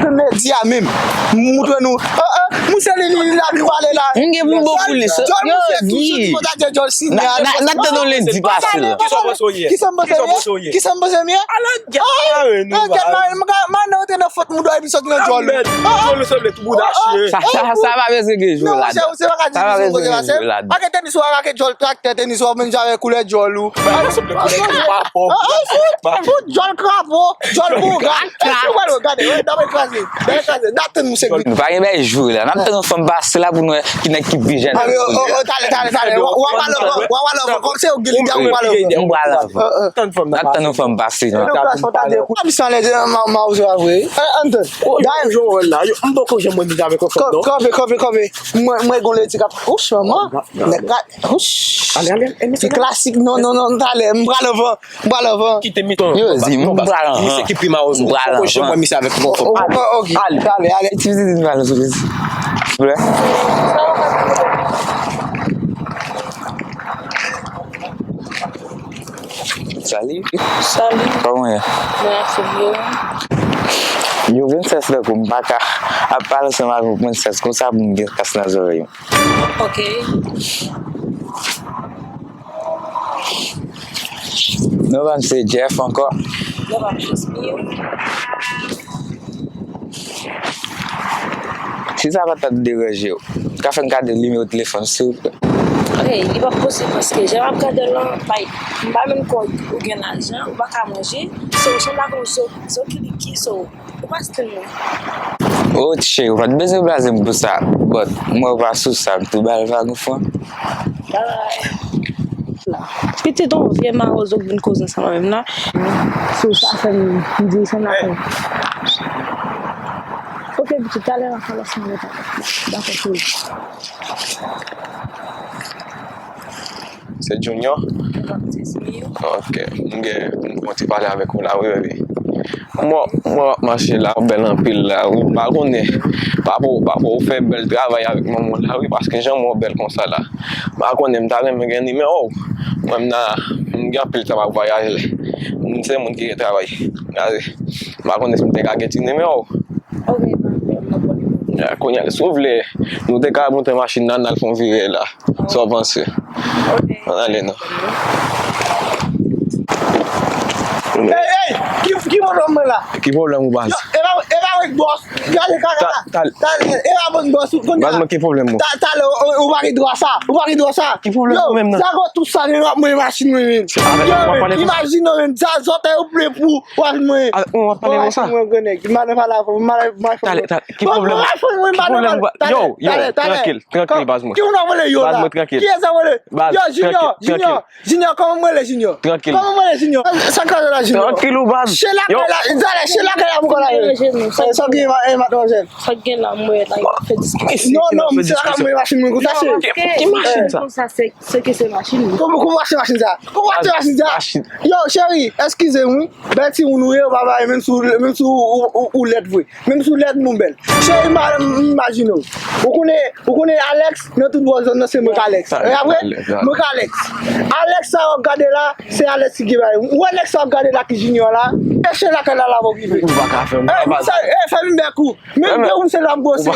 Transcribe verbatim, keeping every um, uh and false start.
tann lendi a menm. M montre nou. Ah, ah, misye li, li, li la, li pale la. M gen pou m bon pou li. Djòl misye toujou di kontakte djòl sinye a. N ap tann nou lendi pase la. Kisa w panse w ye? Kisa m panse w ye? Kisa m panse m ye? Ala, gèt mare nou. Gèt mare, m ka, m ka nan antre nan fòt mouda epi sòti nan djòl ou. Djòl ou sanble tou bouda chire. Sa, sa, sa pa bezwen gen jou ladan. Sa pa bezwen gen jou ladan. Ak tenis ou, ak djòl traktè, tenis ou, menm jan avèk koulè djòl ou. Fout, fout, djòl krapo, djòl bougay. Gade, gade, dam kraze, dam kraze. N ap tann misye. Nou pa gen bèl jou la. N ap tann yon fanm pase la pou nou wè ki nèg ki pi jèn. Talè, talè, talè. W ap pale anvan, w ap pale anvan. Kòm se ou gen lide, w ap pale anvan. M pral anvan. N ap tann yon fanm pase la. Ann tann. Yo, m poko janm wè l la. Yo, m poko janm wè l la. Yo, m poko janm wè l avèk yon fanm, non. Kanpe, kanpe, kanpe. Mwen, mwen gon ledi k ap, ouch, manman. Nèg ka, ouch. Ale, ale, ale. Se klasik, non, non, non, talè, m pral anvan, m pral anvan. Kite miton. Yo, di, m pral anvan. Misye ki pi mawozo. M pral anvan. Poko janm wè misye avèk yon fanm. Oh, oh, ok. Ale, ale, ale. Ti, ti, ti, m pral anvan. Silvouplè. Salut. Salut. Kòman w ye? Mwen anfòm, e ou? Yo, Princess tankou m pa ka ap pale ansanm avèk Princess konsa pou m gen kas nan zòrèy mwen. Ok. Non pa m se Jeff ankò. Non pa m Jasmine. Si sa pa t ap deranje w, ka fè m gade nimewo telefòn, silvouplè? Ok, li p ap posib paske jan m ap gade l lan, like, m pa menm kwè ou gen lajan, ou pa ka manje, so, ou sanble ak yon zo, zo kiliki, so, ou pa still mwen. Oh, cheri, ou pa t bezwen blaze m pou sa, but m wè ou pa sou sa, m tou ba l vag yon fwa. Bye. Pitit, yon vye mawozo k vin koze ansanm avè m la. So, sa fè m, m di l sanble ak yon. Ok, pitit, talè m ap pale ansanm avè w. Dakò, cheri. Se Junior? Ok, m gen, m gen yon ti pale avèk ou la, wi, baby. Mwen, mwen ap mache la, ou bèl anpil la, wi. M pa konnen, papa w, papa w fè bèl travay avèk manman w la, wi, paske jan mwen w bèl konsa la. M pa konnen, m ta renmen gen nimewo w. Mwen, m nan, m gen anpil tan m ap vwayaje. M se moun ki gen travay. Gade, m pa konnen si m te ka gen ti nimewo w. Ok, pa pwoblèm, m ap ba w nimewo w. Ya, kounye a, si w vle, nou te ka monte machin nan, n al fè yon vire la. Sa w panse? Ok. Ann ale non. Ey, ey, ki, ki pwoblèm mwen la? Ki pwoblèm ou, baz? Yo, e pa, e pa wè bòs. Gade kaka la. Talè, e pa bon bòs ou konn. Baz, mwen ki pwoblèm ou? Talè, ou pa gen dwa sa. Ou pa gen dwa sa. Ki pwoblèm ou menm nan? Yo, sa gon tout sa, men w ap mwen machin mwen menm. Yo, imajine w menm, sa zòtèy ou ple pou w al mwen. Ou ap pale konsa? Mwen grenèg. M pa nan pale avè w. Talè, talè. Ki pwoblèm? Ki pwoblèm ou? Yo, yo, trankil, trankil, baz mwen. Ki moun ap rele yo la? Baz mwen, trankil, trankil. Yo, Junior, Junior, Junior, kòman m rele Junior? Trankil. Kòman m rele Junior? Sa k pase la, Junior? Trankil ou, baz. Chela kay la, talè, chela kay la pou kòl la. Sa k gen, matmwazèl? Sa k gen la, mwen la, y ap fè diskisyon. Non, non, se la ka mwen machin mwen konsa, cheri. Ki machin sa? Konsa, se, se ke se machin. Kòman, kòman w achte machin sa? Kòman w achte machin sa? Yo, cheri, eskize m, wi. Bèl timoun ou ye, ou pa bay, menm si w, menm si w, ou, ou, ou lèd vre. Menm si w lèd, men w bèl. Cheri, m, m imajine w. Ou konnen, ou konnen Alex, nan tout bò zòn nan, se mwen k Alex. E apre, mwen k Alex. Alex sa w ap gade la, se Alex ki gen bagay. Ou wè nèg sa w ap gade la ki Junior la, e se lakay la l ap okipe. Ou pa ka fè m. Ey, sa, ey, fèmen bèk ou. Menm de ou se l ap bwose.